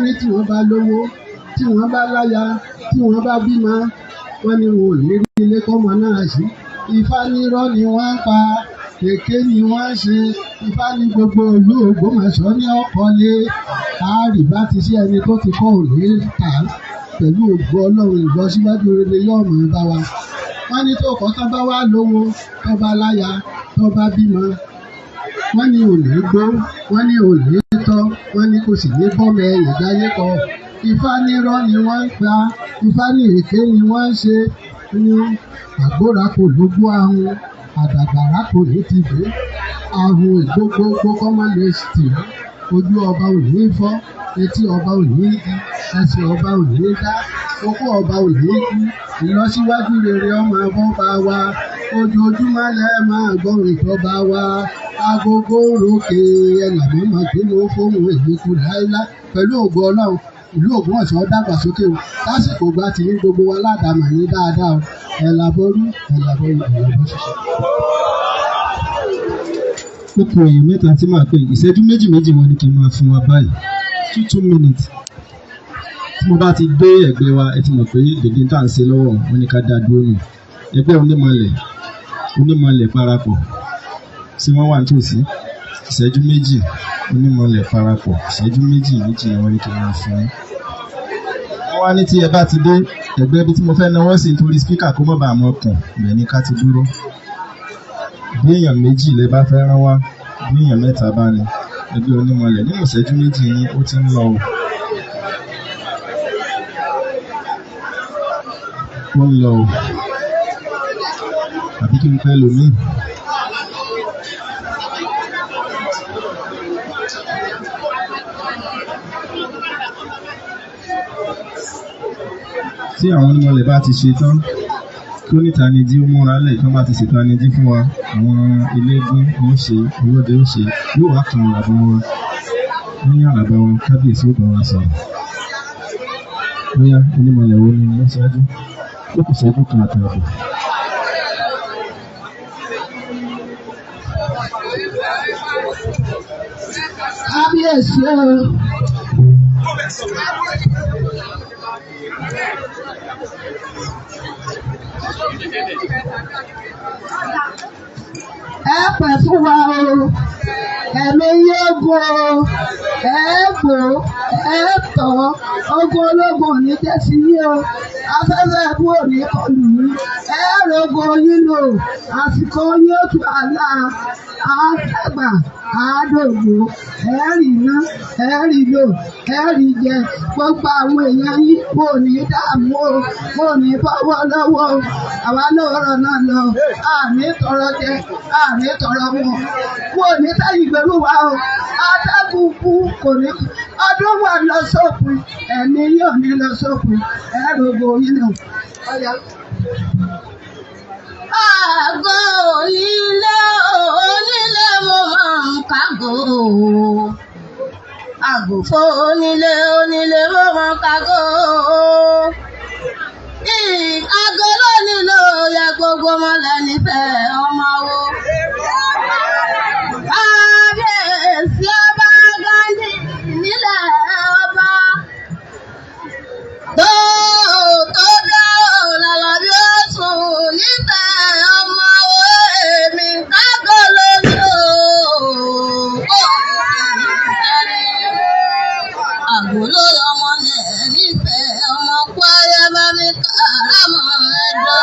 Wọ́n ní tí wọ́n bá lówó, tí wọ́n bá láya, tí wọ́n bá bímọ, wọ́n ní wọn ò ní rí ilé kọ́mọ náà sí. Ifá nírọ́ ni wọ́n ń pa, èké ni wọ́n ń ṣe. Ifá ní gbogbo ìlú Ògbómọ̀ṣọ́ ní ọ̀kọ́lé. Àárì bá ti sí ẹni tó ti kọ́ òní tà pẹ̀lú ògo Ọlọ́run, ìlọsíwájú rere yóò máa bá wa. Wọ́n ní tó kọ́ tán bá wá lówó, tó bá láya, tó bá bímọ, wọ́n ní òní gbó, wọ́n ní òní tọ́, wọ́n ní kò sì ní bọ́mọ ẹ̀yìn dáyé kọ. Ifá nírọ́ ni wọ́n ń pa, Ifá ní èké ni wọ́n ń ṣe. Ní àgbóra kò lógbó ahun, àdàgbàrá kò ní tìbí ahun ìgbógbógbó kọ́mọ lè tì í. Ojú ọba ò ní fọ́, etí ọba ò ní di, ẹsẹ̀ ọba ò ní dá, okó ọba ò ní kú. Ìlọsíwájú rere ọmọ bọ́ba wa. Ojoojúmọ́ lẹ máa gbọ́ ìjọba wa. Agogo ń ròkè ẹlàmọ́mọ́ kí ló fóun èmi kú láéláé. Pẹ̀lú ògo Ọlọ́run, ìlú Ògbómọ̀ṣọ́ dàgbàsókè o. Lásìkò gba ti ní gbogbo wa ládàámà yín dáadáa o. Ẹ̀ làbọ̀rú, ẹ̀ làbọ̀rú, ẹ̀ làbọ̀ ṣiṣẹ́. Ó kù èèyàn mẹ́ta tí màá pè. Ìṣẹ́jú méjì méjì wọn ni kí n máa fún wa báyìí, 2 2 minutes. Tí mo bá ti dé ẹ̀gbẹ́ wa, ẹ ti mọ̀ pé dèdè tá à ń ṣe lọ́wọ́ wọn ní ká dá dúró nù. Ẹgbẹ́ onímọ̀lẹ̀, onímọ̀lẹ̀ parapọ̀, tí wọ́n wà nítòsí, ìṣẹ́jú méjì. Onímọ̀lẹ̀ parapọ̀, ìṣẹ́jú méjì méjì ni wọ́n ní kí n máa fún yín. Wọ́n wá ní tí ẹ bá ti dé ẹ̀gbẹ́ ibi tí mo fẹ́ náwó sí, nítorí speaker kó má bàa mọ́ kùn, ibẹ̀ ni ká ti dúró. Bí èèyàn méjì lẹ bá fẹ́ rán wá, bí èèyàn mẹ́ta bá ní. Ẹgbẹ́ onímọ̀lẹ̀, nínú ìṣẹ́jú méjì yín, ó ti ń lọ o. Ó ń lọ o. Àbí kí n pẹ́ lòmíì? Tí àwọn onímọ̀lẹ̀ bá ti ṣe tán, kí onítanijí ó múra lẹ̀. Kí wọ́n bá ti ṣètò anijí fún wa, àwọn eléégún ó ṣe, ọlọ́dẹ ó ṣe, yóò wá kan àràbà wa. Ní àràbà wa, kábíyèsí ó bá wa sọ̀rọ̀. Bóyá onímọ̀lẹ̀ wo ni wọ́n ṣáájú? Ó kù ìṣẹ́jú kan àtààbọ̀. Kábíyèsí o. Ẹ pẹ́ fún wa o, ẹ̀mí yóò gùn o, ẹ gbó, ẹ tọ́, ogun ológun ò ní jẹ́ ti yín o, afẹ́fẹ́ ẹbú ò ní kọlù yín, ẹ rogo yín lò, àsìkò yín ó tù àlá, àádàgbà, àádògbò, ẹ rí iná, ẹ rí lò, ẹ rí jẹ, gbogbo àwọn èèyàn yín kò ní dààmú o, kò ní bọ́wọ́ lọ́wọ́ o, àwa lóòrọ̀ náà lọ, àní tọrọ jẹ, àní tọrọ mu, kò ní tẹ̀yìn gbèrú wa o, adágún kú kò ní, ọdún wa lọ sópin, ẹ̀mí yóò ní lọ sópin, ẹ rogo yín lò. Ọ̀yá. Àgọ́ onílé, onílé mo máa ń kágò. Àgùfò onílé, onílé mo máa ń kágò. Àgọ́ lónìí ló yẹ gbogbo mọ́lẹ̀ nífẹ̀ẹ́ ọmọ wo. Kábíyèsí ọba Gandhi nílẹ̀ ọba. Tó tó dá òlàlà bí ó sùn nífẹ̀ẹ́ ọmọ wo, èmi kágò lónìí o. Àgọ́ ló lọ́mọ nífẹ̀ẹ́ ọmọ kwaya bá mi kàrámọ̀ ẹ̀dọ́.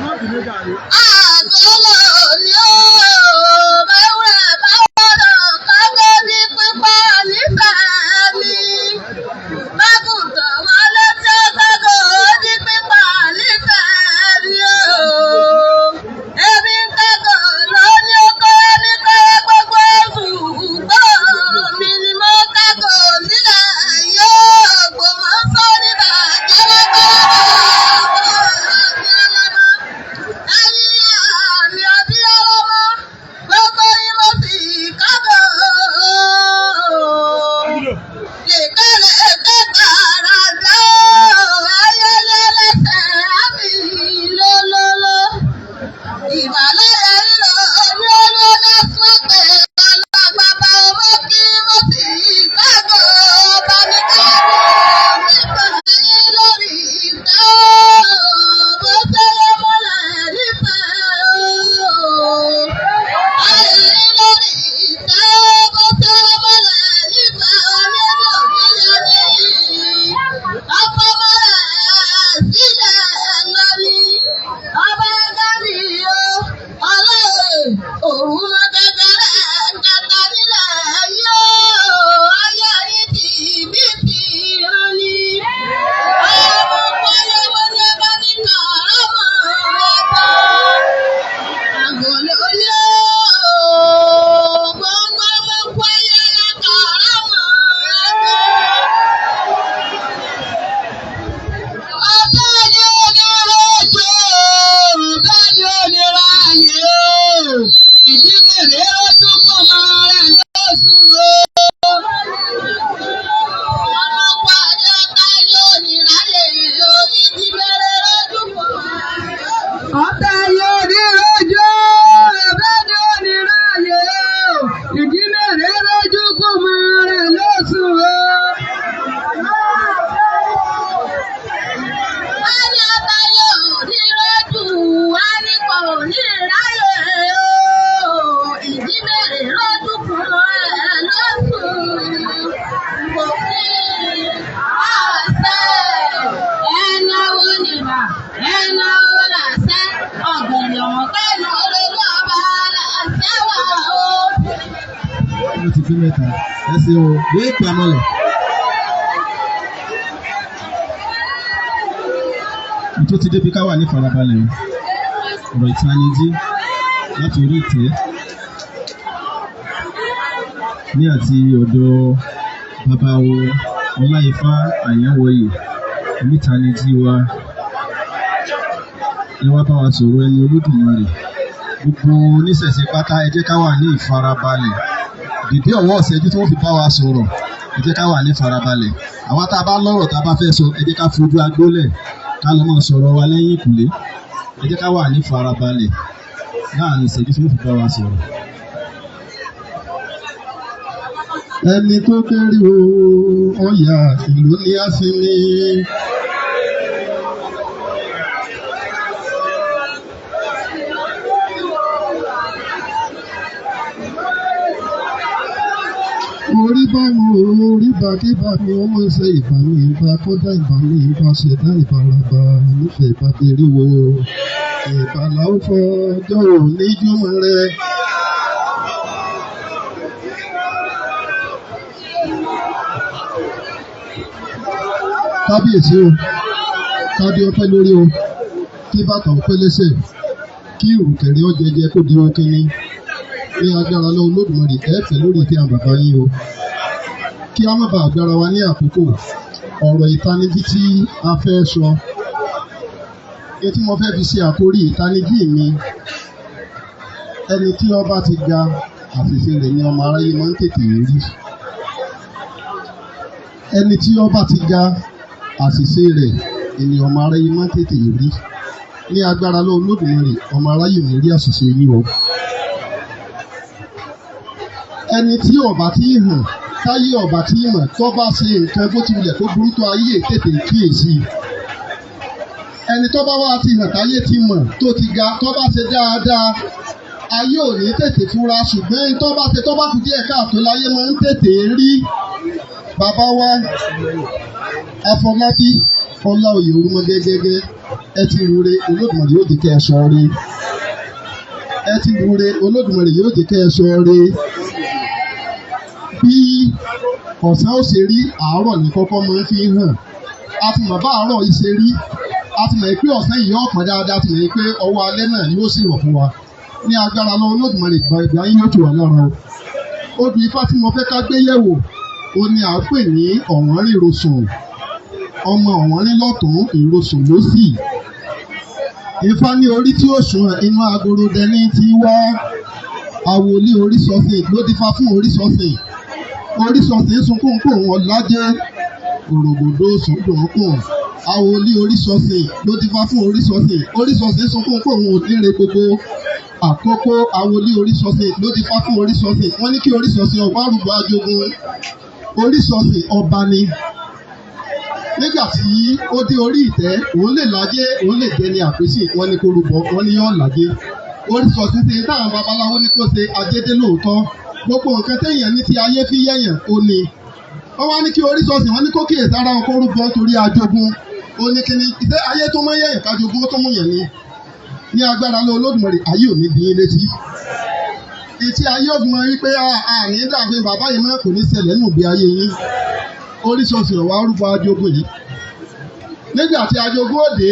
Àgọ́ lónìí o, bẹ́wẹ̀ bá wọ̀rọ̀ kágò ní pípa nífẹ̀ẹ́ mi. Bágùntàn wọlé tí ó kágò ní pípa nífẹ̀ẹ́ mi o. Èmi ń kágò lónìí oko ní kọ́wé gbogbo ṣùgbọ́n mi ni mo kágò. ni ò ní ráàyè o. Ìjímèrè rójú kùmọ̀ rẹ̀ lóṣù o. Ọmọkọ ni ọ̀tá ni ò ní ráyè o. Ìjímèrè rójú kùmọ̀ rẹ̀ lóṣù. Ọ̀tá yóò ní rojú, ẹ̀bẹ̀ ni ó ní ráàyè o. Ìjímèrè rójú kùmọ̀ rẹ̀ lóṣù o. Á ní ọ̀tá yóò ní rójú, á ní kò ní ráyè o. Ìjímèrè rójú kùmọ̀ rẹ̀ lóṣù. Kò sí àṣẹ. Ẹnáwó nìbà, ẹnáwó làṣẹ. Ọ̀gbẹ̀rẹ̀ ọ̀gbẹ́nu olólù ọba làṣẹ wà o. Ó ti pé mẹ́ta. Ẹ ṣeun o. Gbé ìpamọ́lẹ̀. Tó ti débi ká wà ní farabalẹ̀ o. Ọ̀rọ̀ ìtanijí láti orí ìtẹ́ ní àti ọ̀dọ̀ bàbá wo Ọláifá Àyánwọyè onítanijí wa. Ẹ wá bá wa sọ̀rọ̀ ẹnu Olódùmarè. Gbogbo oníṣẹ̀ṣe pátá, ẹ jẹ́ ká wà ní ìfarabalẹ̀. Dèdé ọ̀wọ́ ọ̀sẹ́jú tí wọ́n fi bá wa sọ̀rọ̀, ẹ jẹ́ ká wà ní ìfarabalẹ̀. Àwa tá a bá lọ́rọ̀ tá a bá fẹ́ sọ, ẹ jẹ́ ká fojú agbólẹ̀ ká lọ máa sọ̀rọ̀ wa lẹ́yìn ìkùlé. Ẹ jẹ́ ká wà ní ìfarabalẹ̀ láàrin ìṣẹ́jú tí wọ́n fi bá wa sọ̀rọ̀. Ẹni tó kéré o, ọ̀yà ìlú ní àsinmi. Orí bá mi o, orí bá kí bá mi, ó mọ̀ ṣe ìbá mi, ìbá kọ́dá ìbá mi, ìbá ṣẹ̀dá ìbá ràbà, nífẹ̀ẹ́ ìbá tẹ̀rí wo. Ìbá làwọn fọjọ́ òní júmọ̀ rẹ̀. Kábíyèsí o, kádé ọpẹ́ lórí o, kí bàtà ọpẹ́ lẹ́sẹ̀, kí ìrùkẹ̀rẹ̀ ó jẹjẹ kó di ohun kínní. Ní agbára lọ́wọ́ Olódùmarè, ẹ fẹ́ lórí ìtẹ́ àwọn bàbá yín o. Kí a má bàa gbára wa ní àkókò, ọ̀rọ̀ ìtanijí tí a fẹ́ sọ. Èyí tí mo fẹ́ fi ṣe àkórí ìtanijí mi, ẹni tí ó bá ti ga, àṣìṣe rẹ̀ ni ọmọ aráyé máa ń tètè rí. Ẹni tí ó bá ti ga, àṣìṣe rẹ̀ ni ọmọ aráyé máa ń tètè rí. Ní agbára lọ́wọ́ Olódùmarè, ọmọ aráyé ò ní rí àṣìṣe yín o. Ẹni tí ó bá ti hàn, táyé ó bá ti mọ̀, tó bá ṣe nǹkan bó ti wulẹ̀ kó burú tó, ayé tètè kíyèsí. Ẹni tó bá wá ti hàn, táyé ti mọ̀, tó ti ga, tó bá ṣe dáadáa, ayé ò ní tètè fura, ṣùgbọ́n ẹni tó bá ṣe tó bá kù díẹ̀ káàtó láyé máa ń tètè rí. Bàbá wa Afọlábí Ọláoyè Orúmọgẹ́gẹ́gẹ́, ẹ ti rure, Olódùmarè yóò jẹ́ kẹ́ ẹ sọ re. Ẹ ti rure, Olódùmarè yóò jẹ́ kẹ́ ẹ sọ re. Bí ọ̀sán ó ṣe rí, àárọ̀ ní kọ́kọ́ máa ń fi hàn. A ti mọ̀ bá àárọ̀ yìí ṣe rí, a ti mọ̀ pé ọ̀sán yìí yóò pọn dáadáa, a ti mọ̀ pé ọwọ́ alẹ́ náà ni ó sì rọ̀ fún wa. Ní agbára lọ́wọ́ Olódùmarè, ìgbà ìgbà yín yóò tù wá lára o. Odù Ifá tí mo fẹ́ ká gbé yẹ̀wò, ó ní à ń pè ní ọ̀wọ́nrín ìrosùn. Ọmọ ọ̀wọ́nrín lọ́tùn, ìrosùn lósì. Ifá ní orí tí ó sùn inú agoro dẹni tí wá. Àwòlé orísọsìn ló dífá fún orísọsìn. Orísọsìn sunkún kò wọ́n lájẹ́. Òrògbòdò sùndùnkùn. Àwòlé orísọsìn ló dífá fún orísọsìn. Orísọsìn sunkún kò wọ́n òdìrẹ gbogbo. Àkókò àwòlé orísọsìn ló dífá fún orísọsìn. Wọ́n ní kí orísọsìn ọba rúbọ ajogun. Orísọsìn ọba ni. Nígbà tí ó dé orí ìtẹ́, òun lè lájẹ́, òun lè dẹni àpèsè, wọ́n ní kó rúbọ, wọ́n ní yóò lájẹ́. Orísọsìn ṣe táwọn babaláwo ní kó ṣe ajédé lóòótọ́. Gbogbo nǹkan téèyàn ní ti ayé fi yẹ̀yàn ó ní. Wọ́n wá ní kí orísọsìn, wọ́n ní kó kíyèsí ara wọn kó rúbọ torí ajogun. Ó ní kíni ṣé ayé tó mọ́ yẹ̀yàn kájogún ó tó mú yàn ni. Ní agbára lọ Olódùmarè, ayé ò ní bí yín létí. Etí ayé ò fi mọ wípé àní dàbí bàbá yìí mọ́, kò ní ṣẹlẹ̀ nù bí ayé yín. Orísọsìn ọ̀wá rúbọ ajogun yìí. Nígbà tí ajogun òde,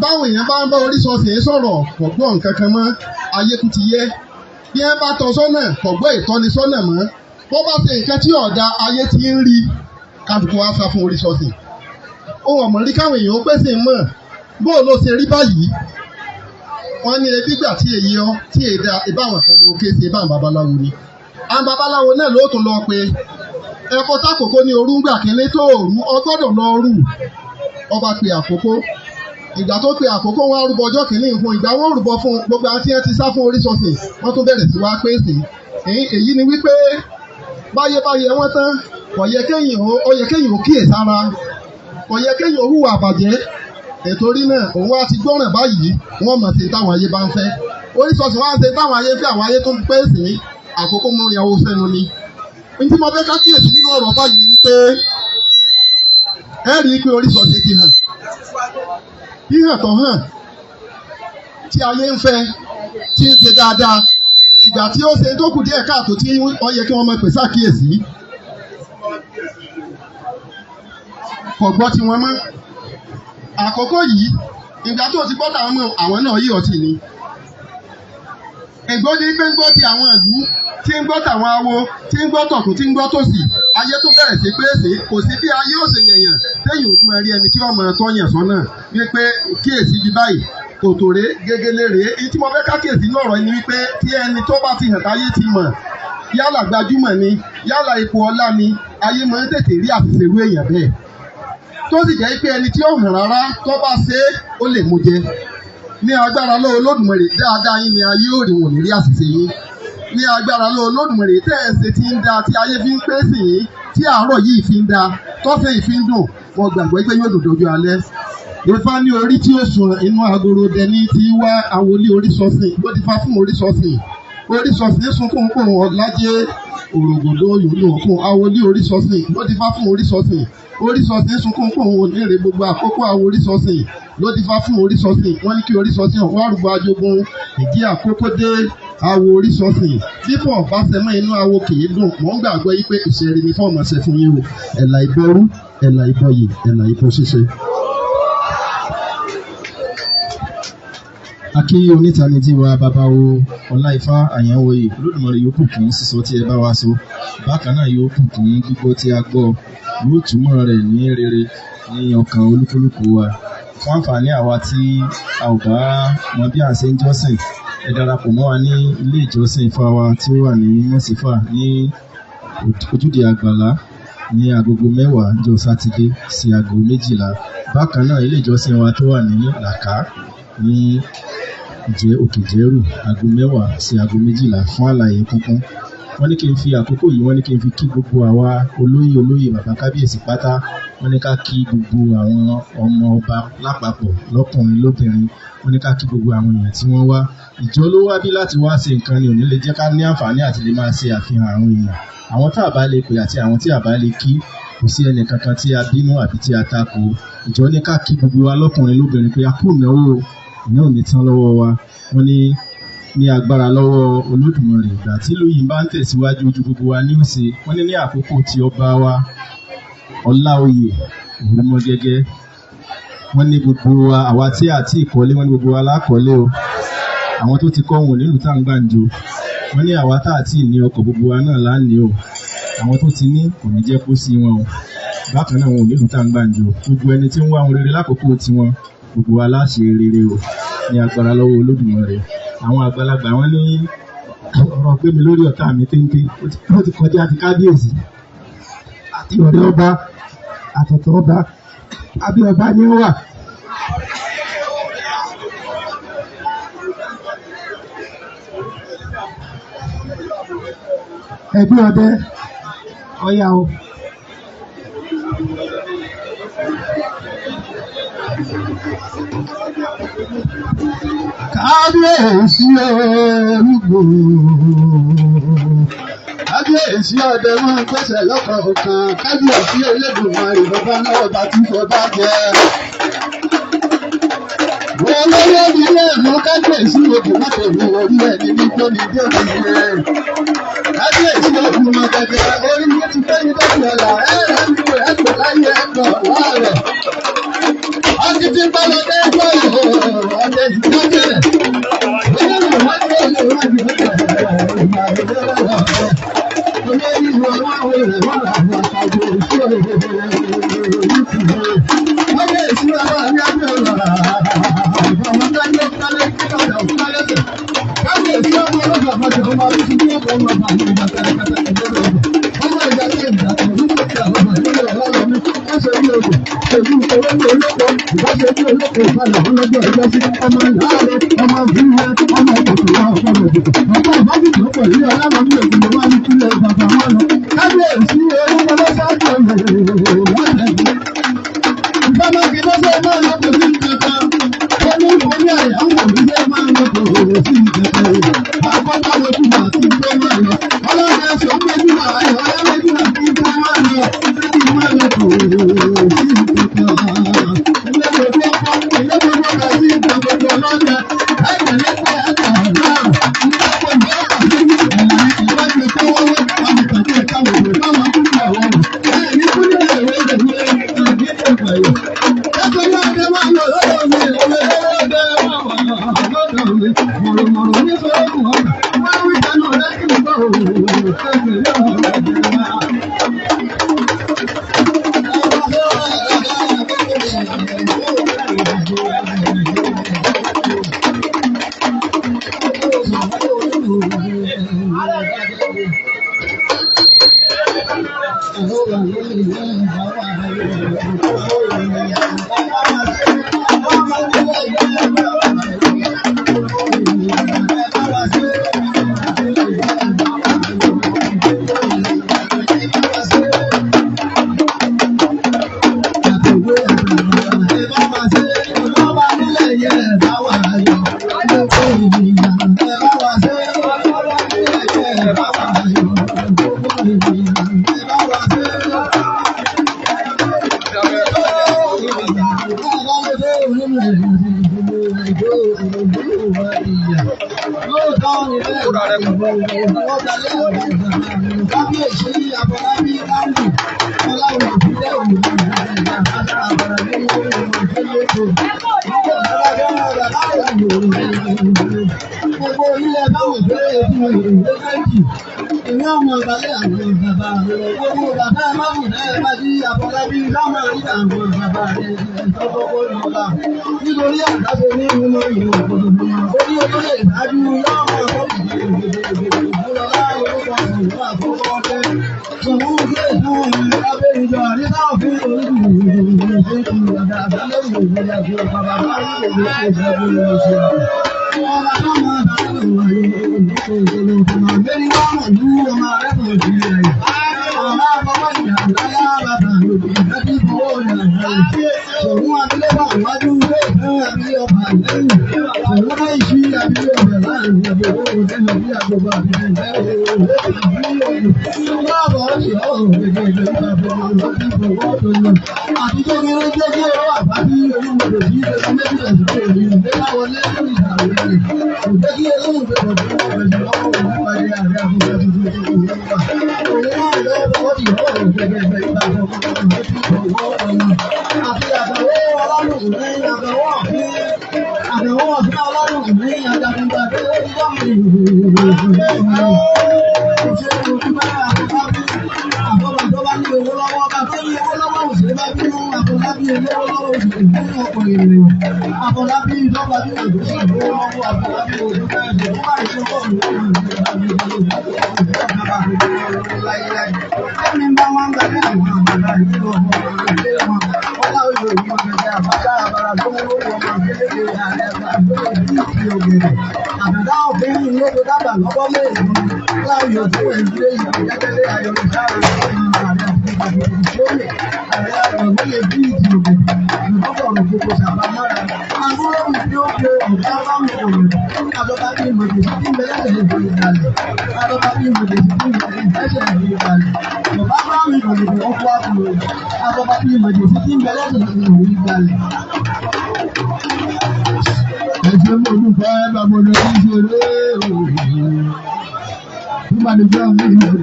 báwọn èèyàn bá ń bá orísọsìn sọ̀rọ̀, kò gbọ́ nǹkan kan mọ́, ayé kú ti yẹ. Bí wọ́n bá tọ́ sọ́nà, kò gbọ́ ìtọ́nisọ́nà mọ́. Bó bá ṣe nǹkan tí ọ̀dà ayé ti ń rí, kálukú wá sá fún orísọsìn. Ohun ọ̀mọ̀ rí káwọn èèyàn ó pèsè mọ̀, bó ló ṣe rí báyìí. Wọ́n ní ebi gbà tí èyí ọ tí èyí da ìbáwọn kan ló ké sí ìbáwọn babaláwo ni. Àwọn babaláwo náà ló tún lọ pé ẹ̀kọ́ sákòókò ní orúngbà kínní tó òru ọgbọ́dọ̀ lọ rù. Ọba pe àkókò. Ìgbà tó pe àkókò wọn arúbọ ọjọ́ kìíní fún ìgbà wọn rúbọ fún gbogbo àwọn tí wọ́n ti sá fún Oríṣọsìn wọ́n tún bẹ̀rẹ̀ sí wá pé sí. Èyí ni wípé báyébáyé wọ́n tán kò yẹ kéèyàn ó yẹ kéèyàn ó kíyèsára, kò yẹ kéèyàn ó hùwà àbàjẹ́. Ètòrí náà òun wá ti gbọ́ràn báyìí wọ́n mọ̀ sí táwọn ayé bá ń fẹ́. Oríṣọsìn wá ń ṣe táwọn ayé fẹ́ àwọn ayé tó ń pè sí àkókò mú ìyàwó sẹ́nu ni. Ní tí mo fẹ́ ká kíyèsí nínú ọ̀rọ̀ báyìí ni wípé ẹ rí i pé Oríṣọsìn ti hàn. Híhàn tó hàn tí ayé ń fẹ́ tí ń ṣe dáadáa ìgbà tí ó ṣe tó kù díẹ̀ káàtó tí ó yẹ kí wọ́n máa pè sákìyèsí. Kò gbọ́ tí wọ́n mọ́. Àkókò yìí ìgbà tó ti gbọ́ tàwọn mọ́ àwọn náà yí ọtí ni. Ìgbóni pé ń gbọ́ ti àwọn ìlú tí ń gbọ́ tàwọn awo tí ń gbọ́ tọ̀tún tí ń gbọ́ tòsì ayé tó bẹ̀rẹ̀ sí pé ṣe kò sí bí ayé ò ṣe yẹ̀yàn téèyàn ò ní máa rí ẹni tí wọ́n máa tọ́yàn sọ́nà wípé kíyèsí bí báyìí kòtò rèé gegele rèé. Èyí tí mo fẹ́ ká kíyèsí ní ọ̀rọ̀ yìí ni wípé tí ẹni tó bá ti hàn táyé ti mọ̀ yálà gbajúmọ̀ ni yálà ipò ọlá ni ayé máa ń tètè rí àṣìṣe irú èèyàn bẹ́ẹ̀ tó sì jẹ́ pé ẹni tí ó hàn rárá tó bá ṣe é ó lè mú jẹ. Ní agbára lọ́wọ́ Olódùmarè dáadáa yín ni ayé ò rí wọn ò ní rí àṣìṣe yín. Ní agbára lọ́wọ́ Olódùmarè tẹ́ ẹ ṣe ti ń da tí ayé fi ń pé sí yín tí àárọ̀ yìí fi ń da tọ́sẹ̀ yìí fi ń dùn mo gbàgbọ́ pé yóò dùn dójú alẹ́. Ifá ní orí tí ó sùn inú agoro dẹni tí wá awolé Oríṣọsìn ló ti fa fún Oríṣọsìn. Oríṣọsìn sunkún kún ọ̀làjẹ́ òrògòdó yòólù kún awolé Oríṣọsìn ló ti fa fún Oríṣọsìn. Oríṣọsìn sunkún kún onírè gbogbo àkókò àwọ Oríṣọsìn ló ti fa fún Oríṣọsìn. Wọ́n ní kí Oríṣọsìn ọ̀hún àrùbọ ajogun ìdí àkókò dé awo Oríṣọsìn. Fífọ̀ bá sẹmọ́ inú awo kì í dùn. Mò ń gbàgbọ́ yí pé ìṣẹ̀rí ni fọ́ọ̀mù ṣe fún yín o. Ẹ̀là ìbọrú, ẹ̀là ìbọyè, ẹ̀là ìbọ ṣíṣe. Akí onítànìjí wa bàbá wo Ọláìfá Àyànwòye Olódùmarè yóò bùkún sísọ tí ẹ bá wa sọ. Bákan náà yóò bùkún gbígbọ́ tí a gbọ́ yóò túmọ̀ rẹ̀ ní rere ní ọkàn olúkúlùkù wa. Fún àǹfààní àwa tí a ò bá mọ bí à ń ṣe ń jọ́sìn, ẹ darapọ̀ mọ́ wa ní ilé ìjọsìn Ifá wa tí ó wà ní Mọ̀sífà ní ojúde àgbàlá ní agogo 10 ọjọ́ Sátidé sí aago 12. Bákan náà ilé ìjọsìn wa tó wà ní Làká ní ìjẹ́ Òkèjẹ́rù aago 10 sí aago 12 fún àlàyé kúnkún. Wọ́n ní kí n fi àkókò yìí wọ́n ní kí n fi kí gbogbo àwa olóyè olóyè bàbá kábíyèsí pátá. Wọ́n ní ká kí gbogbo àwọn ọmọ ọba lápapọ̀ lọ́kùnrin lóbìnrin. Wọ́n ní ká kí gbogbo àwọn èèyàn tí wọ́n wá. Ìjọ ló wá bí láti wá ṣe nǹkan ni ò ní lè jẹ́ ká ní àǹfààní àti lè máa ṣe àfihàn àwọn èèyàn. Àwọn tá a bá lè pè àti àwọn tí a bá lè kí kò sí ẹnì kankan tí a bínú àbí tí a tako. Ìjọ ní ká kí gbogbo wa lọ́kùnrin lóbìnrin pé a kú ìnáwó ìná ò ní tán lọ́wọ́ wa. Wọ́n ní ní agbára lọ́wọ́ Olódùmarè ìgbà tí ìlú yìí bá ń tẹ̀síwájú ojú gbogbo wa ní òsè. Wọ́n ní ní àkókò tí ọba wa Ọláoyè Òrùmọgẹ́gẹ́ wọ́n ní gbogbo wa àwa tí àti ìkọ́lé wọ́n ní gbogbo wa lákọ́lé o. Àwọn tó ti kọ́ wọn nílùú tá ń gbàǹjo. Wọ́n ní àwa tá àti ìní ọkọ̀ gbogbo wa náà là ń ní o. Àwọn tó ti ní kò ní jẹ́ kó sí wọn o. Bákan náà wọn ò nílùú tá ń gbàǹjo. Gbogbo ẹni tí ń wá ohun rere lákòókò tiwọn gbogbo wa láṣẹ rere o ní agbára lọ́wọ́ Olódùmarè. Àwọn àgbàlagbà wọ́n ní ọ̀rọ̀ gbé mi lórí ọ̀tá mi téńté ó ti kọjá ti kábíyèsí àti ọ̀rẹ́ ọba àtọ̀tọ̀ ọba àbí ọba ni ó wà. Ẹgbẹ́ ọdẹ ọ̀yà o. Kábíyèsí olúgbò kábíyèsí ọdẹ wọn gbẹ́sẹ̀ lọ́kọ̀ọ̀kan kábíyèsí Olódùmarè bàbá náà ọba tí fọba jẹ. Olóyè nílé mú kábíyèsí odò mọ́tò mi orí ẹni ní gbóni débi rẹ̀. Kábíyèsí Òrùmọgẹ́gẹ́ orí mi ti fẹ́ ní dọ́kì ọ̀la ẹ̀rọ mi ò ẹ̀kọ́ láyé ẹ̀kọ́ láàrẹ̀. Ọtí balọ̀dé gbọ́dọ̀ ọdẹ ìdájẹ́rẹ̀. Ọmọ àbíkú bí ọkọ̀ ọmọ bàbá mi ìgbà kàràkàtà ìgbọ́dọ̀ ọ̀gbọ̀n. Ọmọ ìgbà tí ìgbà kan ní ìgbà ọmọ ìgbà ọlọ́run mi ẹsẹ̀ bí odò pẹ̀lú owó ní olóko ìbáṣe bí olóko ìbàdàn ọlọ́jọ́ ìjọsí ọmọ ìlàrọ̀ ọmọ ìbílẹ̀ ọmọ òkùnkùn ọmọ òkùnkùn ọmọ ìbájútó pẹ̀lú ọlọ́run mi òkùnkùn wọn ní kílẹ̀ bàbá wọn lọ. Kábíyèsí orúkọ lọ́sàájú ìbámákin lọ́sẹ̀ máa lọ kò sí nǹkan kan ó ní orí àyà ń wò ní sẹ́ máa lọ kò sí nǹkan kan àkọ́kọ́ lójú mà kí n tó máa lọ ọlọ́dẹ sọ ń gbẹ́jú mà ayọ̀ ọlọ́dẹ mà kí n tó máa lọ kí n máa lọ kò sí nǹkan kan ilé gbogbo ọkọ ilé gbogbo ọkọ sí nǹkan gbogbo ọlọ́dẹ ẹ̀jẹ̀ lẹ́pẹ́ ẹ̀jẹ̀ náà ilé gbogbo ọkọ ìlànà ìwádìí tó wọ́wọ́ àbùkàtà ìkàwé báwọn kúrò àwọn ẹ̀ ní kúrò ìwé ìwé Gbogbo ilẹ̀ báwọn fẹ́rẹ̀ fún ìwé méjì. Ìwé ọmọ ìbálẹ̀ àwọn bàbá rẹ̀. Gbogbo bàbá máwùn náà bá sí Àfọlábí láwọn ìlà àwọn bàbá rẹ̀ tọ́kọ́kọ́ lọ́la. Nítorí àdáṣe ní ìmọ̀ ìlú òkòtò. Orí olóyè ìdájú láwọn Ẹ̀ṣẹ̀ mo dúpẹ́ bàbá olórí ṣeré nígbàdúgbò àwọn ènìyàn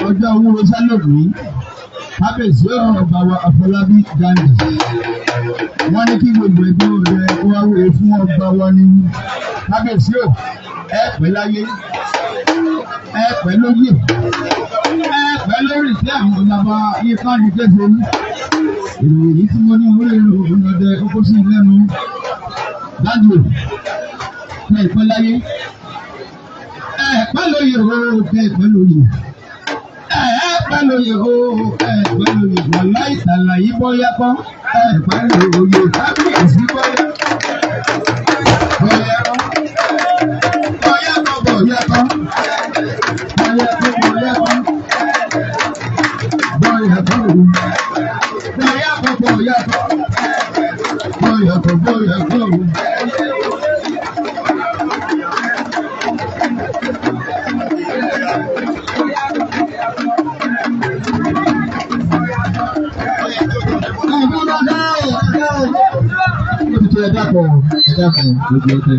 ọjọ́ owó sálọ̀dù kábíyèsí ọba wa Àfọlábí Gandhi wọ́n ní kí gbogbo ẹgbẹ́ rẹ̀ kó wá wúre fún ọba wa ní kábíyèsí ò ẹ pẹ́ láyé ẹ pẹ́ lóyè ẹ pẹ́ lórí tí àwọn bàbá yíká ní kéde ní ìròyìn tí mo ní orí ìròyìn ọkọ sí lẹ́nu dájú ẹ pẹ́ láyé ẹ Ẹ pẹ́ lóye o, ẹ pẹ́ lóye. Ẹ pẹ́ lóye o, ẹ pẹ́ lóye. Wàláì tàlàyé bọ́yá kọ́. Ẹ pẹ́ lóye kábíyèsí bọ́yá. Bọ́yá kọ́. Bọ́yá kọ́ bọ́yá kọ́. Bọ́yá kọ́ bọ́yá kọ́. Bọ́yá kọ́ o. Bọ́yá kọ́ bọ́yá kọ́. Bọ́yá kọ́ bọ́yá kọ́ o. Ó ti tó, ẹ dákun, ẹ dákun, gbogbo ẹgbẹ́.